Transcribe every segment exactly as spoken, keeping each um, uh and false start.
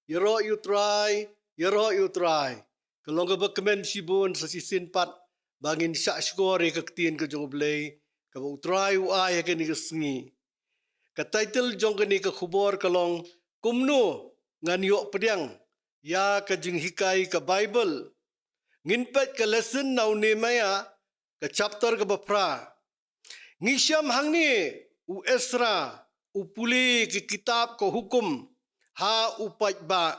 Ïaroh ïa u Trai, ïaroh ïa u Trai. Ka long kaba kmen shibun sa shisien pat ba ngin shah shkor ïa ka ktien ka jong U Blei kaba u Trai u ai ha kane ka sngi. Ka title jong kane ka khubor ka long, Kumno ngan ïoh pdiang ïa ka jinghikai ka Baibl. Ngin peit ka lesson na u Nehemiah, ka chapter kaba phra. Ngi shem hangne u Esra u pule ki kitab ka hukum ha u paidbah.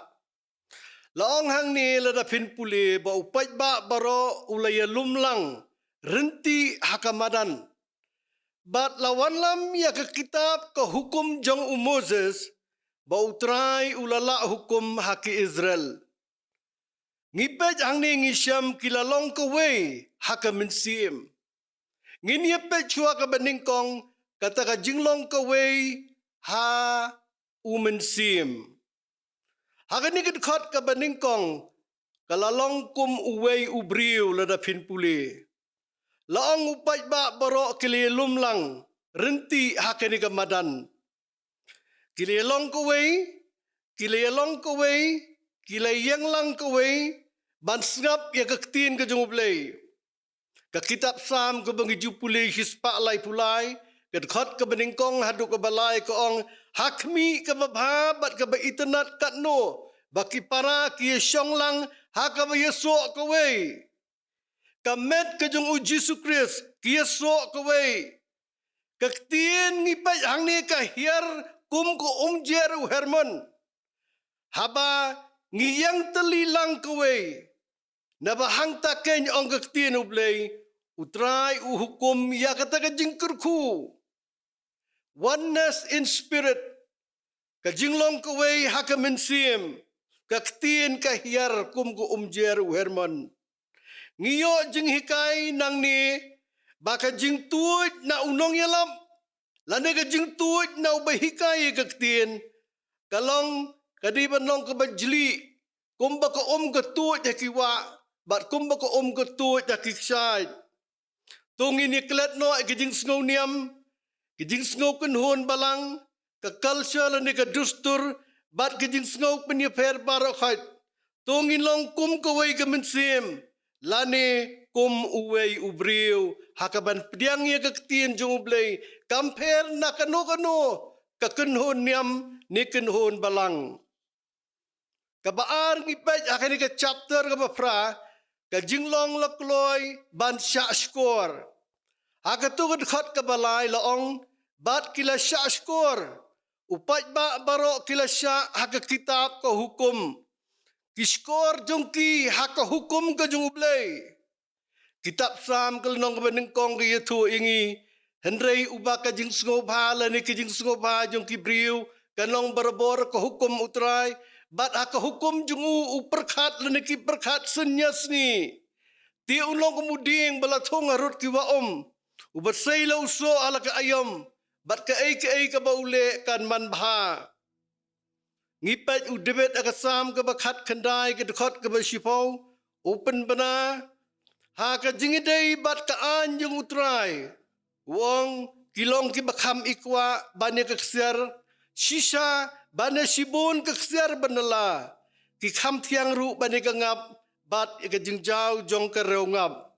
La ong hangne, lada phin pule, ba u paidbah baroh u la ïalum lang ryntih ha ka madan, bad la wanlam ïa ka kitab ka hukum jong u Moses ba u Trai u la lah hukum ha ki Israel. Ngi peit hangne ngi shem ki la long kawei ha ka mynsiem. Ngin ïa peit shuwa kaba nyngkong kata ka jinglong kawei ha u mynsiem. Ha kane ka dkhot kaba nyngkong ka la long kum uwei u briew, lada phin pule. La ong u paidbah baroh ki la ïalum lang ryntih ha kane ka madan. Ki la ïalong kawei, ki la ïalong kawei, ki la ïeng lang kawei ban sngap ïa ka ktien ka jong U Blei. Ka kitab Salm kaba ngi ju pule shispah laiphew lai, ka dkhot kaba nyngkong haduh kaba lai ka ong, Ha khmih kaba bha bad kaba itynnad katno ba ki para ki ïashong lang ha kaba ïasoh kawei. Ka met ka jong U Jisu Khrist ki ïasoh kawei. Ka ktien ngi peit hangne ka hiar kum ka umjer u Hermon. Haba ngi ïeng tylli lang kawei, naba hangta keiñ, ong ka ktien U Blei, u Trai u hukum ïa kata ka jingkyrkhu. Oneness in spirit. Ka jinglong kawei ha ka mynsiem. Ka ktien ka hiar kum ka umjer u Hermon. Ngi ïoh jinghikai nangne ba ka jingtuid na u nongïalap lane ka jingtuid na uba hikai ïa ka ktien ka long, ka dei ban long kaba jlieh, kumba ka um ka tuid ha ki wah bad kumba ka um ka tuid ha ki kshaid. To ngin ïa klet noh ïa ki jingsngew niam, ki jingsngew kynhun balang, ka culture lane ka dustur bad ki jingsngew pynïapher baroh khoit. To ngin long kum kawei ka mynsiem lane kum uwei u briew ha kaban pdiang ïa ka ktien jong U Blei, kam pher na kano kano ka kynhun niam ne kynhun balang. Kaba ar ngi peit ha kane ka chapter kaba phra, ka jinglong la kloi ban shah shkor. Ha kato ka dkhot kaba lai la ong, bad ki la shah shkor. U paidbah baroh ki la shah ha ka kitab ka hukum. Ki shkor jong ki ha ka hukum ka jong U Blei. Kitab Salm ka lynnong kaba nyngkong ka ïathuh ïa ngi, hynrei uba ka jingsngewbha lane ki jingsngewbha jong ki briew ka long barabor ka hukum U Trai, bad ha ka hukum jong u u pyrkhat lane ki pyrkhat synñia sngi. Te u long kum u dieng ba la thung harud ki wah um, uba sei la u soh ha la ka aïom, bad kaei kaei kaba u leh kan manbha. Ngi peit u David ha ka Salm kaba khatkhyndai ka dkhot kaba shiphew, u pynbna ha ka jingïadei bad ka aiñ jong U Trai. U ong, ki long kiba kham ikwah ban ïa ka ksiar, shisha ban ïa shibun ka ksiar ban da la, ki kham thiang ruh ban ïa ka ngap bad ïa ka jingjaw jong ka rew ngap.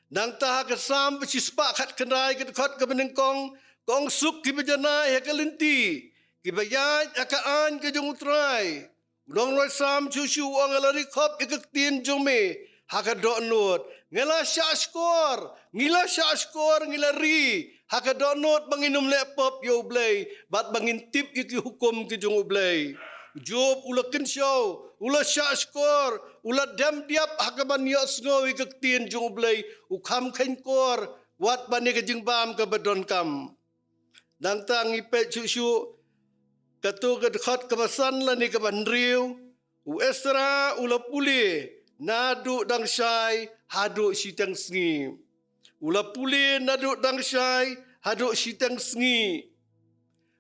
Nangta ha ka Salm ba shispah khatkhyndai ka dkhot kaba nyngkong, ka ong, suk kiba janai ha ka lynti, kiba ïaid ha ka aiñ ka jong U Trai. U nongrwai Salm shuh shuh u ong, nga la ri khop ïa ka ktien jong me ha ka dohnud. Nga la shah shkor, ngi la shah shkor, ngi la ri ha ka dohnud ba ngin ym leh pop ïa U Blei bad ba ngin tip ïa ki hukum ki jong U Blei. U Job u la kynshew, u la shah shkor, u la dem diap ha kaban ïohsngew ïa ka ktien jong U Blei, u kham kheiñ kor wat ban ïa ka jingbam kaba donkam. Nangta ngi peit shuh shuh kato ka dkhot kaba san lane kaba hynriew, u Esra u la pule naduh dang shai haduh shiteng sngi. U la pule naduh dang shai haduh shiteng sngi.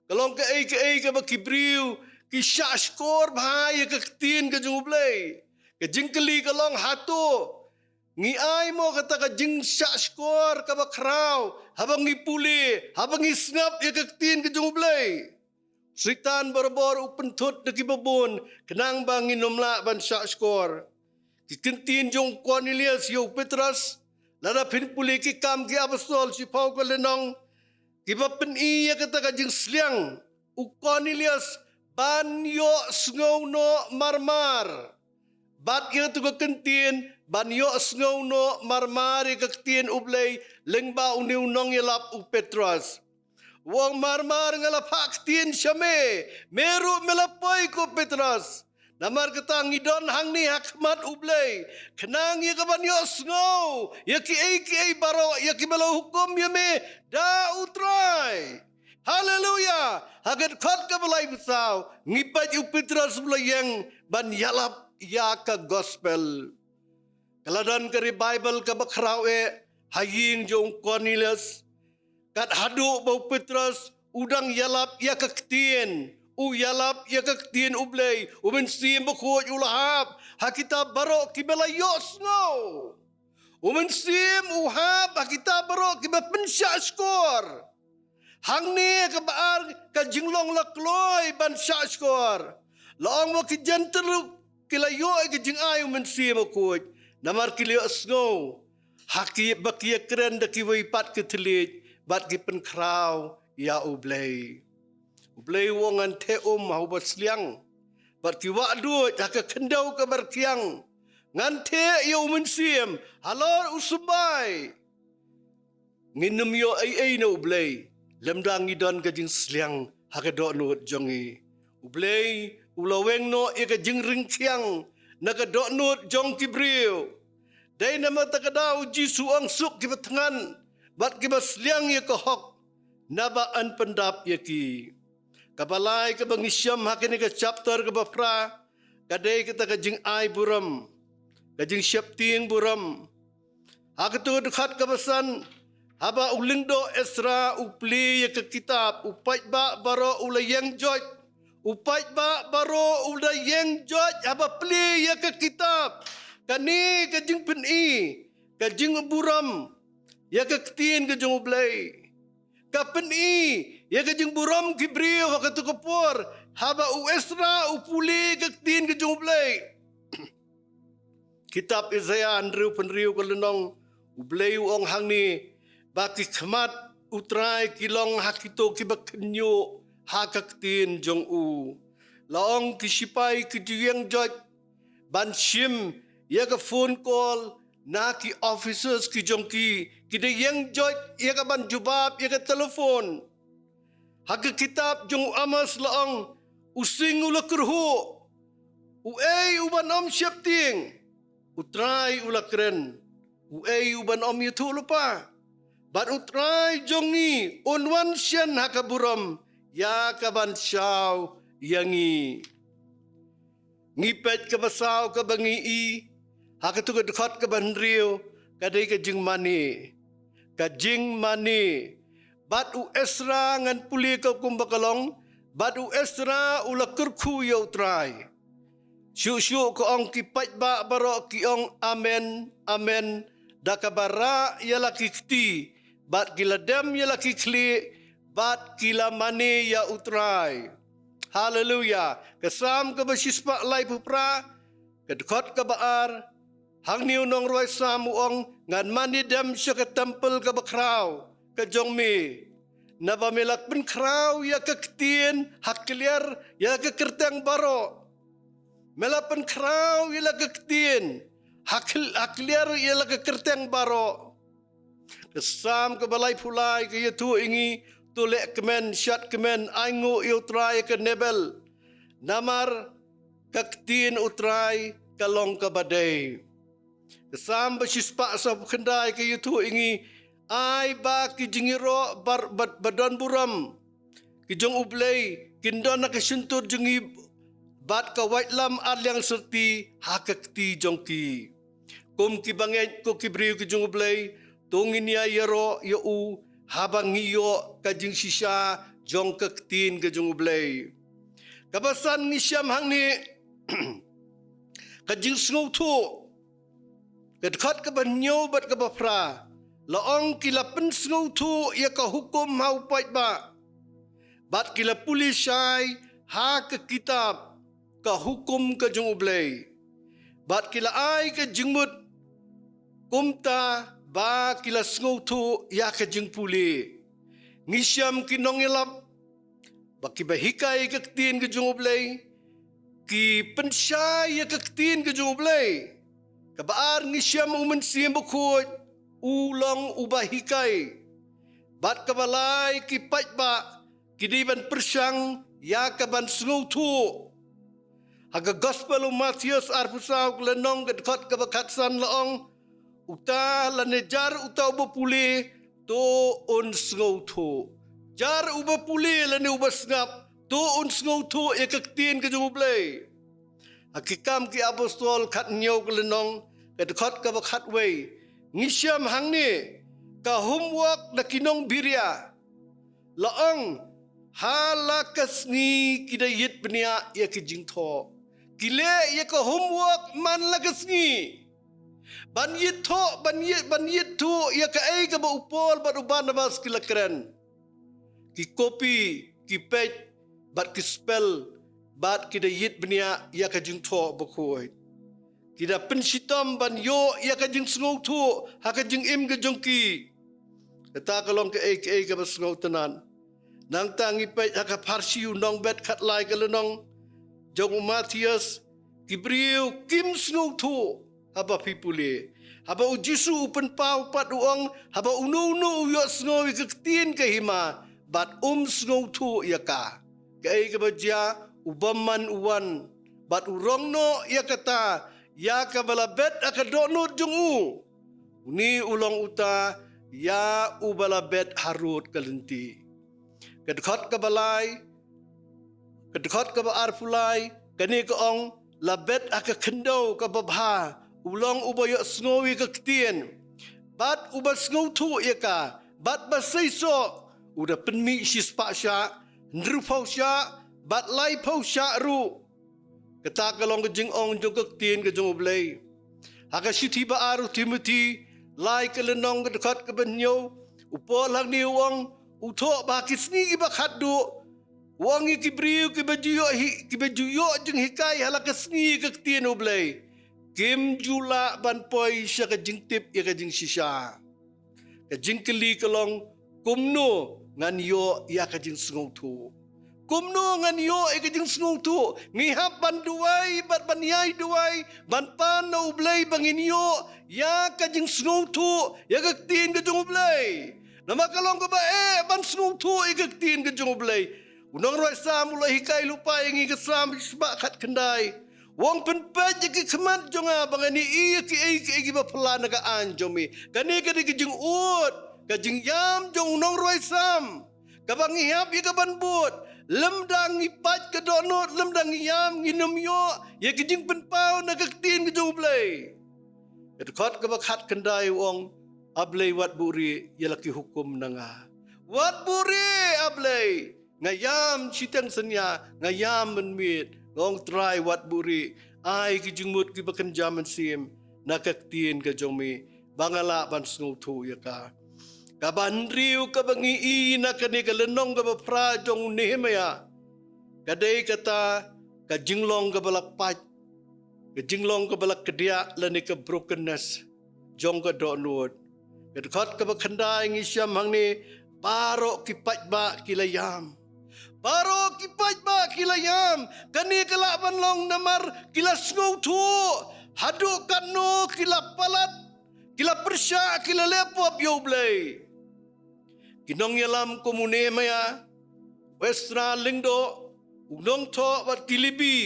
Ka long kaei kaei kaba ki briew ki shah shkor bha ïa ka ktien ka jong U Blei. Ka jingkylli ka long, hato ngi ai mo kata ka jingshah shkor kaba khraw haba ngi pule, haba ngi sngap ïa ka ktien ka jong U Blei? Soitan barabor u pynthut da kiba bun, khnang ba ngin ym lah ban shahshkor. Ki kyntien jong u Cornelius ïa u Petros, lada phin pule Ki Kam ki Apostol shiphew ka lynnong, kiba pyni ïa kata ka jingsliang u Cornelius ban ïohsngew noh marmar. Bad ïa katu ka kyntien ban ïohsngew noh marmar ïa ka ktien U Blei lyngba une u nongïalap u Petros. U ong, marmar nga la phah ktien sha me, me ruh me la poi ko Petros. Namar kata ngi don hangne ha khmat U Blei, khnang ïa ka ban ïohsngew ïa kiei kiei baroh ïa kiba la hukum ïa me da U Trai. Haleluya. Ha ka dkhot kaba laiphew saw ngi peit u Petros u la ïeng ban ïalap ïa ka gospel. Ka la don ka revival kaba khraw eh ha ïing jong u Cornelius. Kat haduh ba u Petros u dang ïalap ïa ka ktien, u ïalap ïa ka ktien U Blei, U Mynsiem Bakhuid u la hap ha kita baroh kiba la ïohsngew. U Mynsiem u hap ha kita baroh kiba pynshahshkor. Hangne kaba ar ka jinglong la kloi ban shahshkor. La ong ba ki Jentil ruh ki la ïoh ïa ka jingai U Mynsiem Bakhuid, namar ki la ïohsngew ha ki ba ki ïakren da kiwei pat ki thylliej bad ki pynkhraw ïa U Blei. U Blei u ong, ngan theh um ha uba sliang, bad ki wah duid ha ka khyndew kaba rkhiang. Ngan theh ïa U Mynsiem halor u symbai. Ngin ym ïoh ei ei na U Blei lymda ngi don ka jingsliang ha ka dohnud jong ngi. U Blei u la weng noh ïa ka jingryngkhiang na ka dohnud jong ki briew. Dei namar kata ka daw u Jisu u ong, suk kiba thngan bad kiba sliang ïa ka hok, naba yn pyndap ïa ki. Kaba lai kaba ngi shem ha kane ka chapter kaba phra ka dei kata ka jingai burom, ka jingsheptieng burom. Ha katu ka dkhot kaba san, haba u lyngdoh Esra u plie ïa ka kitab, u paidbah baroh u la ïeng joit. U paidbah baroh u la ïeng joit haba plie ïa ka kitab. Kane ka jingpyni ka jingburom ïa ka ktien ka jong U Blei. Ka pyni ïa ka jingburom ki briew ha katu ka por haba u Esra u pule ka ktien ka jong U Blei. Kitab Isaïah hynriew phew hynriew ka lynnong, U Blei u ong hangne ba ki khmat U Trai ki long ha kito kiba khynñiuh ha ka ktien jong u. La ong, ki shipai ki ju ïeng joit ban shim ïa ka phone call na ki officers ki jong ki, ki da ïeng joit ïa ka ban jubab ïa ka telephone. Ha ka kitab jong u Amos la ong, u sing u la kyrhuh, uei u ban ym sheptieng? U Trai u la kren, uei u ban ym ïathuhlypa? Bad U Trai jong ngi un wan shen ha ka burom ïa ka ban shaw ïa ngi. Ngi peit kaba saw kaba ngi i ha katu ka dkhot kaba hynriew ka dei ka jingmane. Ka jingmane. Bad u Esra, ngan pule ka kumba ka long, bad u Esra u la kyrkhu ïa U Trai. Shuh shuh ka ong, ki paidbah baroh ki ong, amen, amen, da kaba rah ïa la ki kti, bad ki la dem ïa la ki khlieh, bad ki la mane ïa U Trai. Haleluya. Ka Salm kaba shispah laiphew phra, ka dkhot kaba ar, hangne u nongrwai Salm u ong, ngan mane dem sha ka temple kaba khraw ka jong me. Naba me la pynkhraw ïa ka ktien ha kliar ïa ka kyrteng baroh. Me la pynkhraw ïa la ka ktien ha kl-, ha kliar ïa la ka kyrteng baroh. Ka Salm kaba laiphew lai ka ïathuh ïa ngi, to leh kmen, shad kmen, ainguh ïa U Trai ïa ka Nebel. Namar ka ktien U Trai ka long kaba dei. Ka Salm ba shispah sawphew khyndai ka ïathuh ïa ngi, ai ba ki jingïaroh bar-, ba, ba don burom ki jong U Blei kin don ha ka shyntur jong ngi, bad ka waitlam ar liang syrti ha ka kti jong ki. Kum ki bangeit, ko ki briew ki jong U Blei, to ngin ïa ïaroh ïa u haba ngi ïoh ka jingshisha jong ka ktien ka jong U Blei. Kaba san ngi shem hangne ka jingsngewthuh. Ka dkhot kaba hynñiew bad kaba phra, la ong, ki la pynsngewthuh ïa ka hukum ha u paidbah, bad ki la pule shai ha ka kitab ka hukum ka jong U Blei, bad ki la ai ka jingmut kumta ba ki la sngewthuh ïa ka jingpule. Ngi shem ki nongïalap ba kiba hikai ïa ka ktien ka jong U Blei, ki pynshai ïa ka ktien ka jong U Blei. Kaba ar, ngi shem U Mynsiem Bakhuid u long uba hikai. Bad kaba lai, ki paidbah ki dei ban pyrshang ïa ka ban sngewthuh. Ha ka Gospel u Mathaios arphew saw, ka lynnong, ka dkhot kaba khatsan la ong, uta lane jar uta uba pule, to un sngewthuh. Jar uba pule lane uba sngap, to un sngewthuh ïa ka ktien ka jong U Blei. Ha Ki Kam ki Apostol khathynñiew, ka lynnong, ka dkhot kaba khatwei, ngi shem hangne, ka homework na ki nongbakla. La ong, ha la ka sngi ki da ïit bniah ïa ki jingthoh. Ki leh ïa ka homework man la ka sngi. Ban ïit thoh, ban ïit, ban ïit thoh ïa kaei kaba u Paul bad u Barnabas ki la kren. Ki copy, ki peit, bad ki spell, bad ki da ïit bniah ïa ka jingthoh bakhuid. Ki da pynshitom ban ïoh ïa ka jingsngewthuh ha ka jingim ka jong ki. Kata ka long kaei kaei kaba sngewtynnat. Nangta ngi peit ha ka pharshi u nongbet khatlai, ka lynnong jong u Mathaios, ki briew kim sngewthuh haba phi pule. Haba u Jisu u pynpaw pat, u ong, haba uno uno u ïohsngew ïa ka ktien ka hima bad um sngewthuh ïa ka, kaei kaba jia? U bymman u wan bad u rong noh ïa kata, ïa kaba la bet ha ka dohnud jong u. Une u long uta ïa uba la bet harud ka lynti. Ka dkhot kaba lai, ka dkhot kaba arphew lai, kane ka ong, la bet ha ka khyndew kaba bha, u long uba ïohsngew ïa ka ktien, bad uba sngewthuh ïa ka, bad ba seisoh, u da pynmih shispah shah, hynriewphew shah, bad laiphew shah ruh. Kata ka long ka jingong jong ka ktien ka jong U Blei. Ha ka shithi ba ar u Timothi, lai, ka lynnong, ka dkhot kaba hynñiew, u Paul hangne u ong, u thoh ba ha ki sngi kiba khatduh, u ong ïa ki briew kiba ju ïoh hi, kiba ju ïoh jinghikai ha la ka sngi ïa ka ktien U Blei, kim ju lah ban poi sha ka jingtip ïa ka jingshisha. Ka jingkylli ka long, kumno ngan ïoh ïa ka jingsngewthuh? Kumno ngan ïoh ïa ka jingsngewthuh? Ngi hap ban duwai bad ban ïai duwai, ban pan na U Blei ba ngin ïoh ïa ka jingsngewthuh ïa ka ktien ka jong U Blei. Namar ka long kaba eh ban sngewthuh ïa ka ktien ka jong U Blei. U nongrwai Salm u la hikai lypa ïa ngi, ka Salm shispah khatkhyndai. U ong, pynpeit ïa ki khmat jong nga ba ngan ïohi ïa kiei kiei kiba phylla na ka aiñ jong me. Kane ka dei ka jingud, ka jingïam jong u nongrwai Salm, kaba ngi hap ïa ka ban bud. Lymda ngi pait ka dohnud, lymda ngi ïam, ngin ym ïoh ïa ka jingpynpaw na ka ktien ka jong U Blei. Ka dkhot kaba khatkhyndai u ong, A Blei, wat buhrieh ïa la ki hukum na nga. Wat buhrieh, A Blei. Nga ïam shiteng synñia, nga ïam mynmiet, nga ong, Trai, wat buhrieh, ai ki jingmut kiba kynja mynsiem na ka ktien ka jong me, ba nga lah ban sngewthuh ïa ka. Kaba hynriew kaba ngi i na kane ka lynnong kaba phra jong u Nehemiah, ka dei kata ka jinglong kaba la pait, ka jinglong kaba la kdiah lane ka brokenness jong ka dohnud. Ka dkhot kaba khyndai ngi shem hangne, baroh ki paidbah ki la ïam. Baroh ki paidbah ki la ïam. Kane ka lah ban long namar ki la sngewthuh haduh katno ki la palat, ki la pyrshah, ki la leh pop ïa U Blei. Ki nongïalam kum u Nehemiah, u Esra Lyngdoh, u nongthoh bad ki Lebi,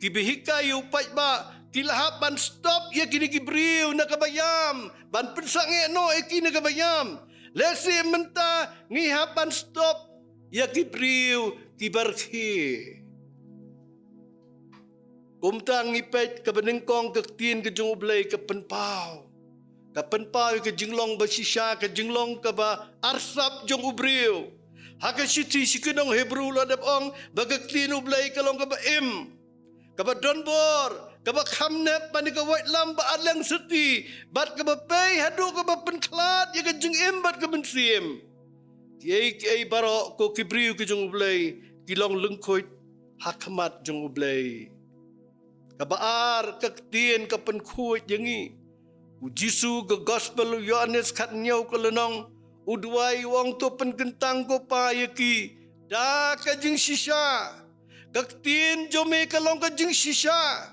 kiba hikai ïa u paidbah, ki la hap ban stop ïa kine ki briew na kaba ïam, ban pynsangeh noh ïa ki na kaba ïam. Lehse mynta ngi hap ban stop ïa ki briew kiba rkhie. Kumta ngi peit kaba nyngkong, ka ktien ka jong U Blei ka pynpaw. Ka pynpaw ïa ka jinglong ba shisha, ka jinglong kaba arsap jong u briew. Ha ka shithi sha ki nong Hebru la dep ong ba ka ktien U Blei ka long kaba im, kaba donbor, kaba kham nep ban ïa ka waitlam ba ar leng syrti, bad kaba pei haduh kaba pynkhlad ïa ka jingim bad ka mynsiem. Kiei kiei baroh ko ki briew ki jong U Blei ki long lyngkhuid ha khmat jong U Blei. Kaba ar, ka ktien ka pynkhuid ïa ngi. U Jisu ka Gospel u Ïoannis khathynñiew ka lynnong, u duwai u ong, to pynkyntang ko Pa ïa ki da ka jingshisha. Ka ktien jong me ka long ka jingshisha.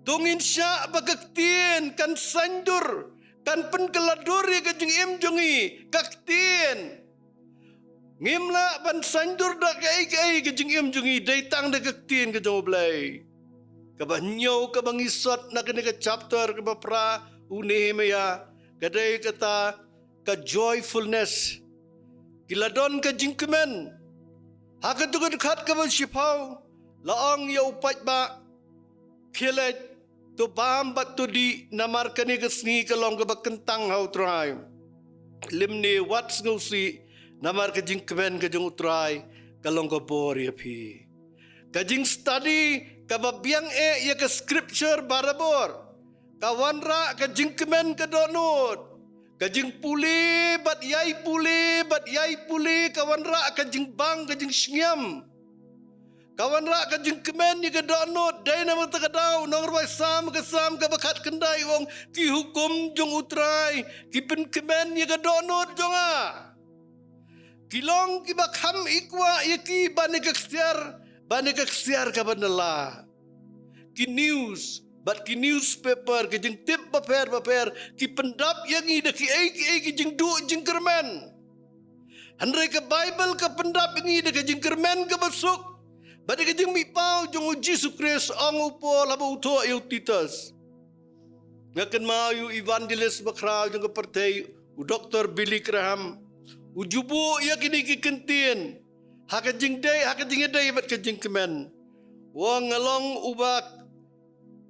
To ngin shah ba ka ktien kan saiñdur, kan pynkylla dur ïa ka jingim jong ngi, ka ktien. Ngim lah ban saiñdur da kaei kaei ka jingim jong ngi, dei tang da ka ktien ka jong U Blei. Kaba hynñiew kaba ngi sot na kane ka chapter kaba phra u Nehemiah, ka dei kata ka joyfulness. Ki la don ka jingkmen. Ha katu ka dkhot kaba shiphew la ong ïa u paidbah, khie leit, to bam bad to dih, namar kane ka sngi ka long kaba kyntang ha U Trai. Lymne wat sngewsih, namar ka jingkmen ka jong U Trai ka long ka bor ïa phi. Ka jingstudy kaba biang eh ïa ka scripture barabor ka wanrah ka jingkmen ka dohnud. Ka jingpule bad ïai pule bad ïai pule ka wanrah ka jingbang ka jingsngiam. Ka wanrah ka jingkmen ïa ka dohnud. Dei namar kata ka daw u nongrwai Salm, ka Salm kaba khatkhyndai u ong, ki hukum jong U Trai ki pynkmen ïa ka dohnud jong nga. Ki long kiba kham i kwah ïa ki ban ïa ka ksiar, ban ïa ka ksiar kaba nylla. Ki news bad ki newspaper, ki jingtip bapher bapher ki pyndap ïa ngi da kiei kiei ki jingduh jingkyrmen. Hynrei ka Baibl ka pyndap ïa ngi da ka jingkyrmen kaba suk bad da ka jingmihpaw jong U Jisu Khrist, ong u Paul haba u thoh ïa u Titus. Nga kynmaw ïa u evangelist bakhraw jong ka pyrthei, u Doktor Billy Graham. U ju buh ïa kine ki kyntien ha ka jingdei, ha ka jingïadei bad ka jingkmen. U ong, nga long uba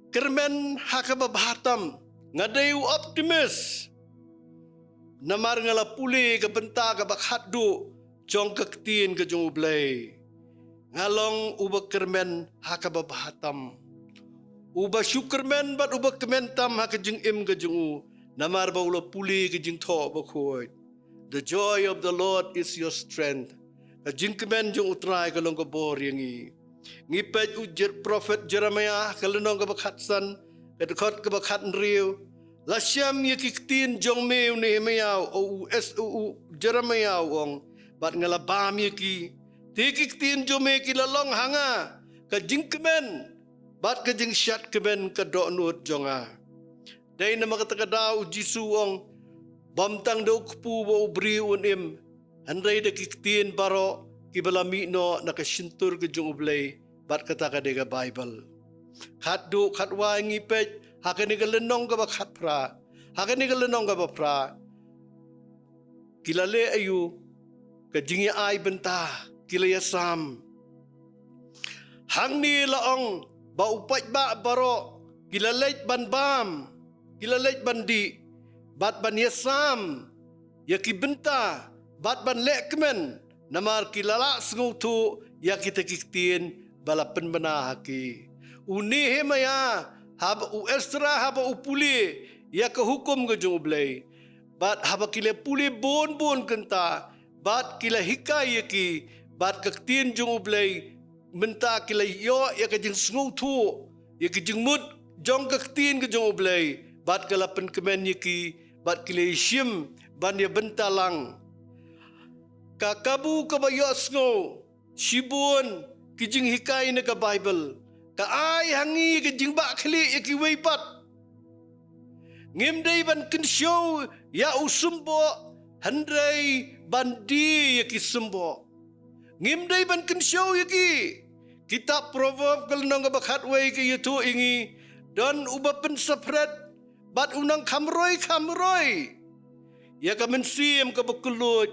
kyrmen ha kaba bha tam. Nga dei u optimist. Namar nga la pule ka bynta kaba khatduh jong ka ktien ka jong U Blei. Nga long uba kyrmen ha kaba bha tam. Uba shu kyrmen bad uba kmen tam ha ka jingim ka jong u, namar ba u la pule ka jingthoh bakhuid. The joy of the Lord is your strength. Ka jingkmen jong U Trai ka long ka bor ïa ngi. Ngi peit u Jer-, prophet Jeremiah, ka lynnong kaba khatsan, ka dkhot kaba khathynriew. La shem ïa ki ktien jong me u Nehemiah, u, u, es-, u, u Jeremiah u ong, bad nga la bam ïa ki. Te ki ktien jong me ki la long ha nga ka jingkmen bad ka jingshad kmen ka dohnud jong nga. Dei namar kata ka daw u Jisu u ong, bym tang da u kpu ba u briew un im, hynrei da ki ktien baroh kiba la mih noh na ka shyntur ka jong U Blei, bad kata ka dei ka Baibl. Khatduh khatwai ngi peit ha kane ka lynnong kaba khatphra, ha kane ka lynnong kaba phra. Ki la leh aïu? Ka jingïa-ai bynta, ki la ïasam. Hangne la ong ba u paidbah baroh ki la leit ban bam, ki la leit ban dih, bad ban ïasam ïa ki bynta, bad ban leh kmen, namar ki la lah sngewthuh ïa kita ki ktien ba la pynbna ha ki. U Nehemiah, haba u Esra, haba u pule ïa ka hukum ka jong U Blei, bad haba ki la pule bun bun kynta, bad ki la hikai ïa ki, bad ka ktien jong U Blei, mynta ki la ïoh ïa ka jingsngewthuh ïa ka jingmut jong ka ktien ka jong U Blei, bad ka la pynkmen ïa ki, bad ki la ïashim ban ïa bynta lang. Ka kabu kaba ïohsngew, shibun ki jinghikai na ka Baibl ka ai ha ngi ka jingbahkhlieh ïa kiwei pat. Ngim dei ban kynshew ïa u symboh, hynrei ban die ïa ki symboh. Ngim dei ban kynshew ïa ki. Kitab Proverb ka lynnong kaba khatwei ka ïathuh ïa ngi, don uba pynsaphriang bad u nongkham roi kham roi ïa ka mynsiem kaba kylluid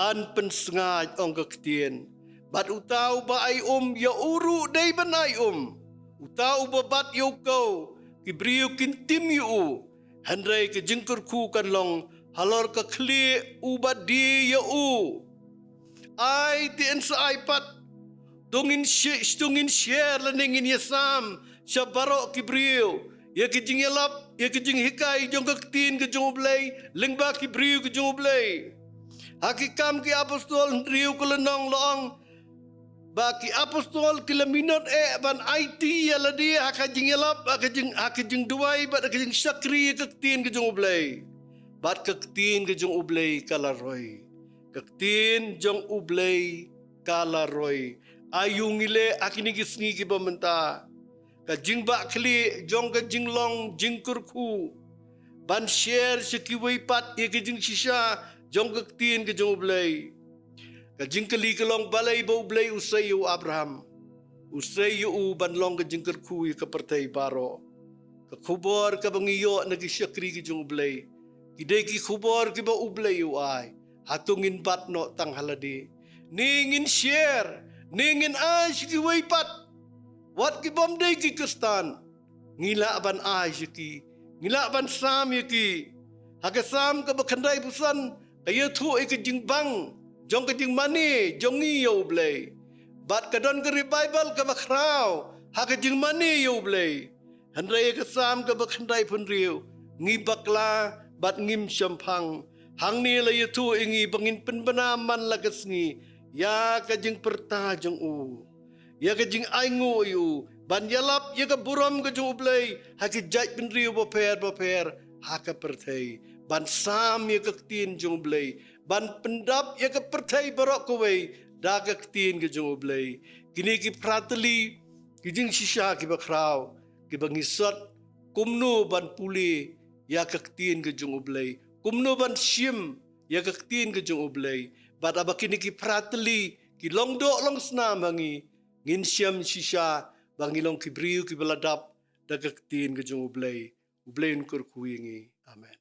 yn pynsngaid, ong ka ktien. Bad uta uba ai um, ïa u ruh dei ban ai um. Uta uba bat ïa u kaw, ki briew kin tim ïa u. Hynrei ka jingkyrkhu kan long halor ka khlieh uba die ïa u. Ai te yn sa ai pat. To ngin shi-, to ngin share lane ngin ïasam sha baroh ki briew ïa ki jingïalap, ïa ki jinghikai jong ka ktien ka jong U Blei lyngba ki briew ki jong U Blei. Ha ki Kam ki Apostol hynriew ka lynnong la ong ba ki apostol ki la minot eh ban aiti ïa lade ha ka jingïalap, ha ka jing, ha ka jingduwai bad ha ka jingshakri ïa ka ktien ka jong U Blei. Bad ka ktien ka jong U Blei ka la roi. Ka ktien jong U Blei ka la roi. Aïu ngi leh ha kine ki sngi kiba mynta? Ka jingbakla jong ka jinglong jingkyrkhu ban share sha kiwei pat ïa ka jingshisha jong ka ktien ka jong U Blei. Ka jingkylli ka long, balei ba U Blei u sei ïa u Abraham, u sei ïa u ban long ka jingkyrkhu ïa ka pyrthei baroh? Ka khubor kaba ngi ïoh na ki shakri ki jong U Blei ki dei ki khubor kiba U Blei u ai. Hato ngin bat noh tang ha lade, ne ngin share, ne ngin ai sha kiwei pat? Wat ki bym dei ki Khristan, ngi lah ban ai sha ki, ngi lah ban sam ïa ki. Ha ka Salm kaba khyndaiphew san ka ïathuh ïa ka jingbang jong ka jingmane jong ngi ïa U Blei. Bad ka don ka revival kaba khraw ha ka jingmane ïa U Blei. Hynrei ha ka Salm kaba khyndaiphew hynriew ngi bakla bad ngim shemphang. Hangne la ïathuh ïa ngi ba ngin pynbna man la ka sngi ïa ka jingpyrta jong u, ïa ka jingainguh ïa u, ban ïalap ïa ka burom ka jong U Blei ha ki jaitbynriew bapher bapher ha ka pyrthei, ban sam ïa ka ktien jong U Blei, ban pyndap ïa ka pyrthei baroh kawei da ka ktien ka jong U Blei. Kine ki phra tylli ki jingshisha kiba khraw kiba ngi sot kumno ban pule ïa ka ktien ka jong U Blei, kumno ban shim ïa ka ktien ka jong U Blei. Bad haba kine ki phra tylli ki long doh long snam ha ngi, ngin shem shisha ba ngi long ki briew kiba la dap da ka ktien ka jong U Blei. U Blei un kyrkhu ïa ngi. Amen.